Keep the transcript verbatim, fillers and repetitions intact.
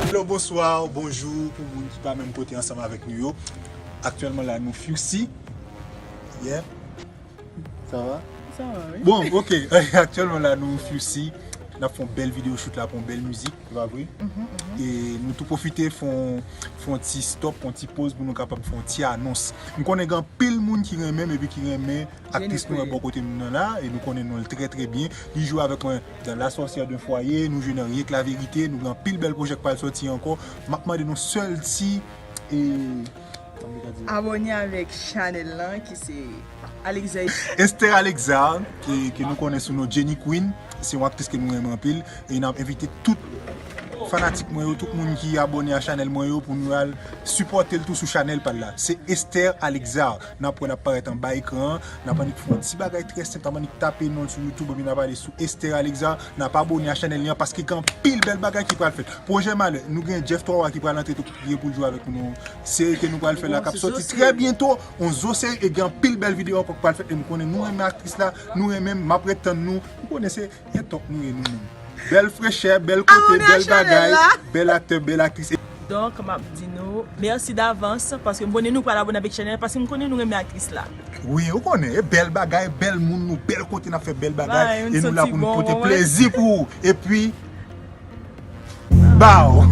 Hello, bonsoir, bonjou pou moun ki pa menm kote ansanm avèk nou yo. Aktyèlman la nou Fussy. Yeah. Sa va? Sa va, wi. Bon, ok. Aktyèlman la nou Fussy. N ap fè yon bèl videyo shoot la pou yon bèl mizik, se pa vre? E nou tou pwofite fè yon, fè yon ti stop, fè yon ti poz pou nou kapab fè yon ti anons. M konnen gen anpil moun ki renmen m epi ki renmen aktris nou an bò kote m nan la, e nou konnen non l trè trè byen. Li jwe avèk mwen dans La sorcière d'un foyer, nou jwe nan Rien que la vérité, nou gen anpil bèl pwojè k pral sòti ankò. M ap mande nou sèl ti e Abòne avèk chanèl lan ki se Alexa. Esther Alexa, ke, ke nou konnen sou non Jenny Queen, se yon aktris ke nou renmen anpil, e n ap envite tout fanatik mwen yo, tout moun ki abòne a chanèl mwen yo pou nou al sipòte l tou sou chanèl pa l la. Se Esther Alexa. N ap wè l ap parèt anba ekran an. N ap annik fè yon ti bagay trè senp, n ap annik tape non l sou YouTube, epi n ap ale sou Esther Alexa. N ap abòne a chanèl li an paske gen anpil bèl bagay ki pral fèt. Pwojè malè, nou gen Jeff Twawa ki pral antre tou, ki gen pou l jwe avèk nou. Seri ke nou pral fè la k ap sòti trè byento, yon zo seri, e gen anpil bèl videyo ankò k pral fèt, e m konnen nou renmen aktris la, nou renmen m, m ap ret tann nou. M konnen se etòp nou ye nou menm. Bèl frechè, bèl kote, bèl bagay, bèl aktè, bèl aktris. Donk, m ap di nou mèsi davans paske m konnen nou pral abòne avèk chanèl paske m konnen nou renmen aktris la. Wi, ou konnen, e bèl bagay, bèl moun, nou bèl kote n ap fè bèl bagay, e nou la pou nou pote plezi pou ou. Epi, bow!